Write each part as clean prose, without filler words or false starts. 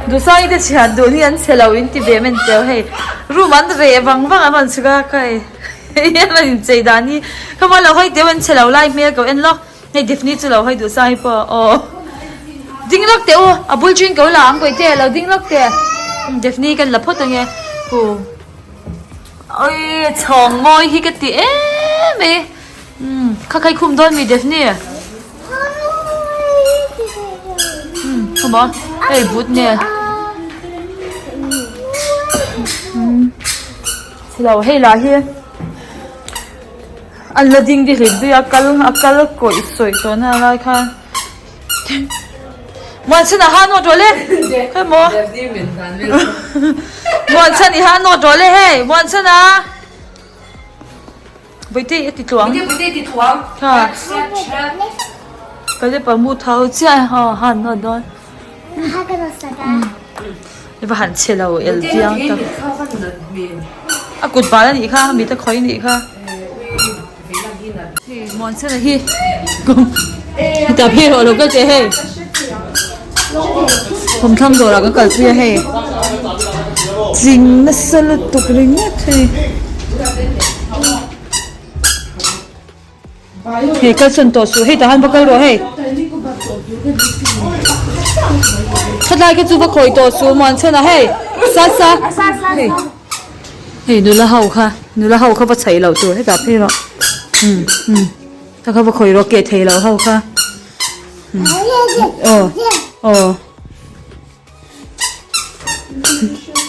Duhsai te chhiat duh hi an chhe lo in ti ve men teu hei room an reh vang vang an rawn chhuk a ka hei hei hian an inchei dan hi khama lo hawi teu an chhe lo lai hmel ko en lawk hei Daphne chu lo hawi Duhsai pawh aw ding lawk teh u a bul chu in ko la ang bawihte lo ding lawk teh Daphne kan la phawt ange hu awii chhawng mawi hi ka ti em mai. Umm kha khai khum dawn mi Daphne umm khawmaw hei but nge umm chhelo hei lah hi an la ding di hlek zui a kal a kal kawih sawi tawh na lai khan Muanchhan a ha nawt rawh le khawmaw Muanchhan i ha nawt rawh le hei Muanchhan a. Vaitei a ti tluang. Vaitei ti tluang. Tha. Kale pa mu thau chiah ha han nawt dawn. I va han chhe lo el chiang tak. A kut bal a nih kha mit a khawi a nih kha. Hei Muanchhana hi hetah phei rawh lo kal teh hei. Thawmthlang dawrah kan kalpui a hei tling nasa lutuk ringawt hei hei kal sawn tawh suh hei tah han va kal rawh hei khatlai kha chu va khawih tawh suh Muanchhana hei sa sa hei hei nula ho kha nula ho kha va chhaih loh tur hetah phei rawh umm umm kha kha va khawih rawh keh thei loh ho kha. Aw aw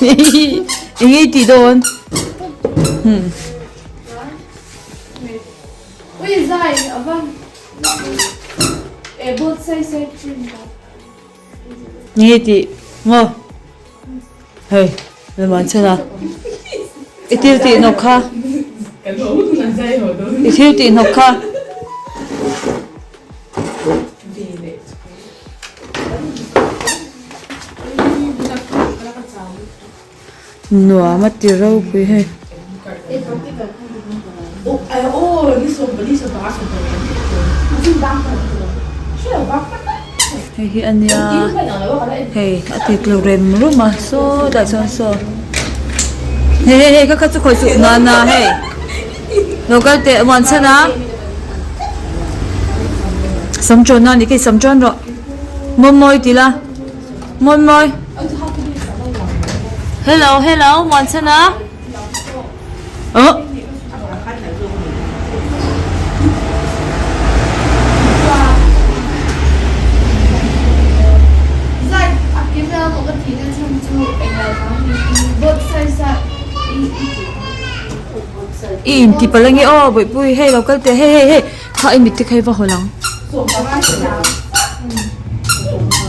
eng nge i tih dawn hmm eng nge i tih maw hei lemah an chhan a i thil tih hnawk kha i thil tih hnawk kha. Nuam a ti ropui hei. Hei hi a nia hei a ti tlu rem rum a sawtlai sawn saw hei hei hei kha kha chu khawi suh nana hei lo kal teh muan chhan a sam tawn a ni khi sam tawn rawh mawi mawi ti la mawi mawi hello hello muan chhan a oh. I inti palh ange aw bawihpui hei lo kal teh hei hei hei kha i mit te kha i va haw lang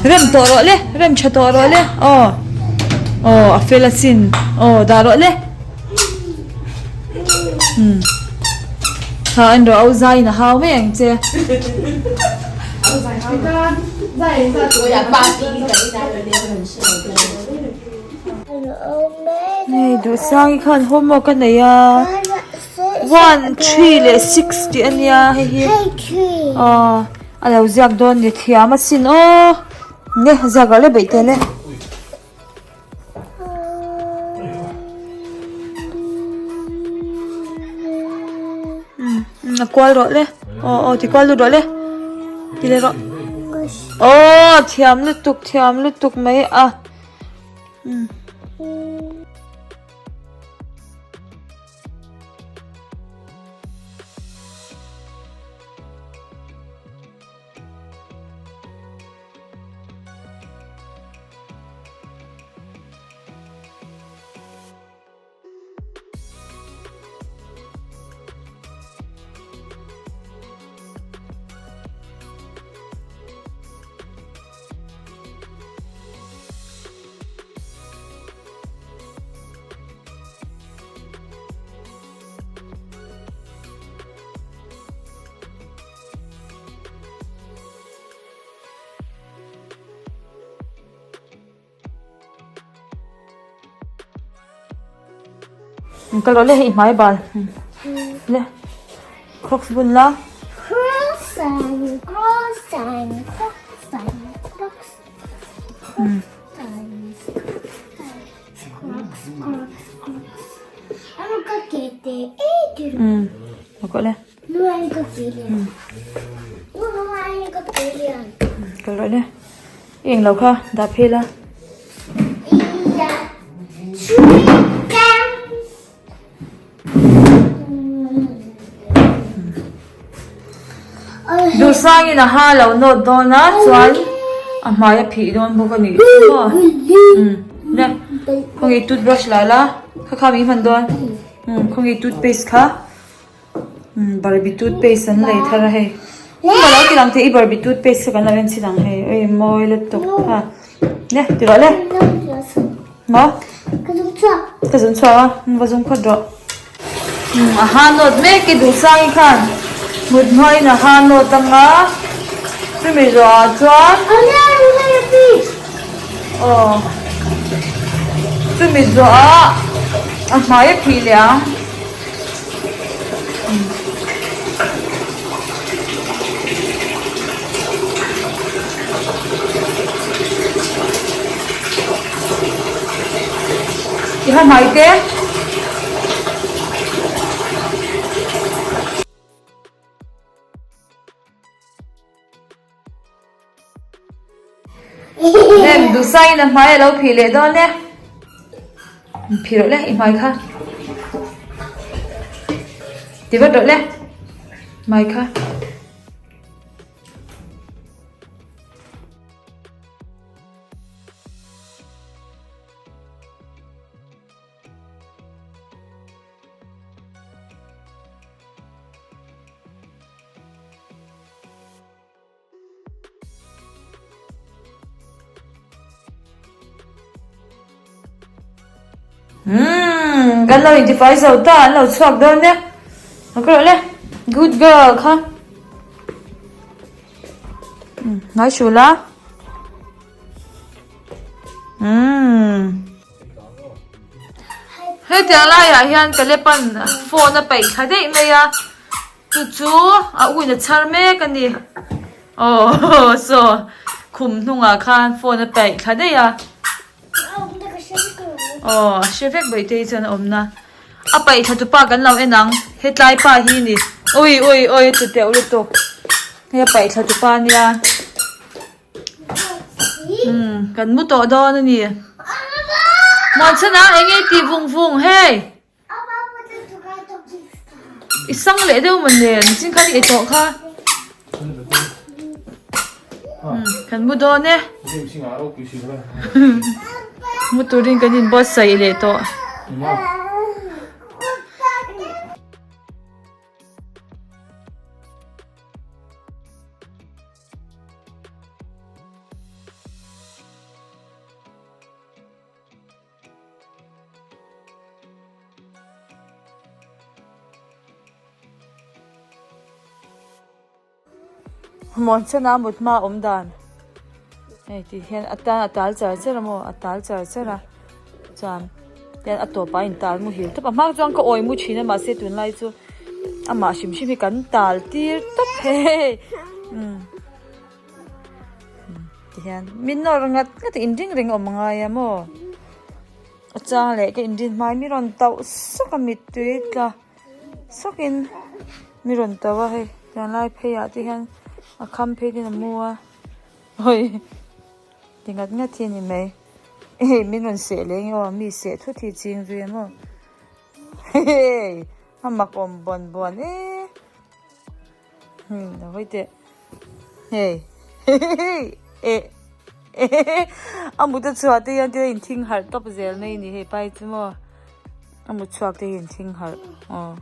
rem tawh rawh le rem tha tawh rawh le aw aw a fel asin aw dah rawh le umm tha en rawh au zaiin a hau mai ang che. Hei Duhsangi khan homework a nei a one three leh six tih a nia hei hi aw a lo ziak dawn ni thiam asin aw ne ziak loh le beih tel e. A kual rawh le aw aw ti kual lut rawh le ti leh rawh aw thiam lutuk thiam lutuk mai a. Ka rawh le hei hmai bal le crocs bun la Crocs and crocs and crocs and crocs. Kal rawh le. I englo kha dah phei la. Duhsangin a ha lo nawt dawn a chuan a hmai a phih dawn bawk a nih chu maw umm le khawnge toothbrush la la kha kha mi hman dawn umm khawnge toothpaste kha umm barbie toothpaste an lei thar a hei engmah lo ti lang thei i barbie toothpaste kha kan lo en chhin ang hei oi mawi lutuk ha le ti rawh le. Maw? Ka zung chhuak. Ka zung chhuak a, va zung phawt rawh. Umm a ha nawt mek i duhsang i khan mut hmain a ha nawt anga chumi zawhah chuan aw chumi zawhah a hmai a phih leh ang. I ha hmai te. Nem duhsangin a hmai a lo phih leh dawn e. Phih rawh le i hmai kha. Ti vat rawh le hmai kha. Umm kan lo intifai zo ta an lo chhuak dawn e a ka rawh le good girl kha umm ngai hrul a umm hetiang laiah hian Kalepan phone a paih thla daih mai a. Chu chu a uin a chhar mek a ni. Aww saw khum hnungah khan phone a paih thla daih a. Aww a hre vek Bawihtei chuan a awmna. A paih thla tupa kan lo en ang hetlai pa hi ni. Ui ui ui a tlu teuh lutuk. Hei a paih thla tupa ania. Umm kan mu tawh dawn a ni. Muanchhana eng nge i tih vung vung hei. I sang leh deuh maw nen chin khan i ei tawh kha kan mu dawn e mu turin kan in buatsaih leh tawh. Muanchana mut hma awm dan hei ti hian a tan a tal char char a maw a tal char char a chuan tian a tawpah a in tal muhil tawp a hma chuan ka awi mu thin a mahse tunlai chu amah hrim hrim hi kan tal tir tawp hei umm. Tihian min nawr ngat ngat a inring reng awm angai a maw a chang leh ka inrin hmai mi rawn tauh sawk a mittui tla sawkin mi rawn tauh a hei tiang lai phei ah te hian a kham phei ten a mu a hawi ti ngat ngat hi a ni mai hei min rawn seh leh nge aw mi seh thut hi ching zui a maw hei a mak awm buan buan e. Hmm, hawi teh. Hei. Eh. A mut a chhuah te hian te in thing harh tawp zel mai ni hei pai chu maw. A mut chhuak te hi in thing harh. Aw.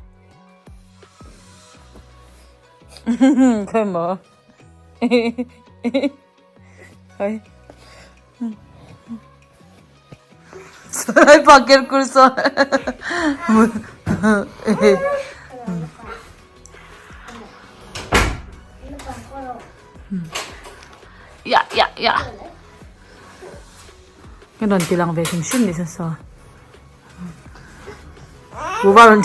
Khawi maw. Khawi. Sawi pa ker kur saw. Ya ya ya. Ka rawn ti lang ve hrim hrim ni saw. Kuva rawn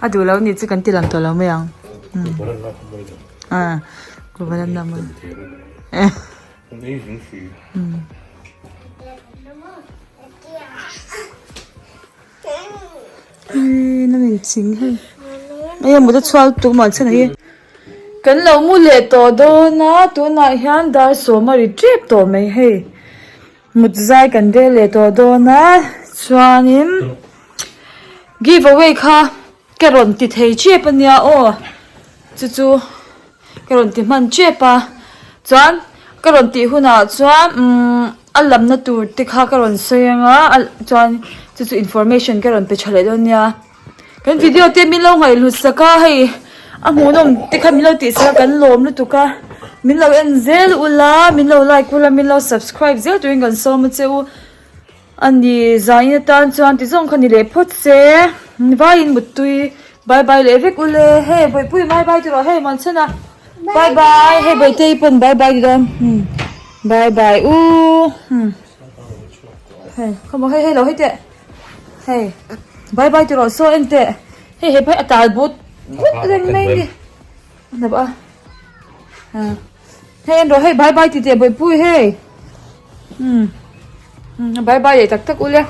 A duh lo ni chu kan ti lang tawh lo mai ang. Kuva lan na mai. Hei na min ching hei. Hei a mut a chhuak tuk maw chhan hi. Kan lo mu leh tawh dawn a, tunah hian dar sawm a ri tep tawh mai hei. Mut zai kan rel leh tawh dawn a, chuanin give away kha ka rawn ti thei tep a nia aw, chu chu ka rawn ti hman tep a, chuan ka rawn tih hunah chuan umm a lamna tur te kha ka rawn sawi ang a, chuan chu chu information ka rawn pe tha leh dawn nia. Kan video te min lo ngaihhlut sak a hei a hmuhnawm te kha min lo tih sak a kan lawm lutuk a min lo en zel ula min lo like ula min lo subscribe zel turin kan sawm a che u a ni zain atan chuan ti zawng kha ni leh phawt se vaiin muttui bye bye leh vek ule hei bawihpui bye bye tiraw hei muanchhan a bye bye hei bawihte hi pawn bye bye ti dawn bye bye u hei khawmaw hei hei lo hei teh. Hei bye bye ti rawh saw en teh hei he phei a tal but but reng mai ni a hnap a hei en rawh hei bye bye ti teh bawihpui hei um bye bye leh tak tak ule.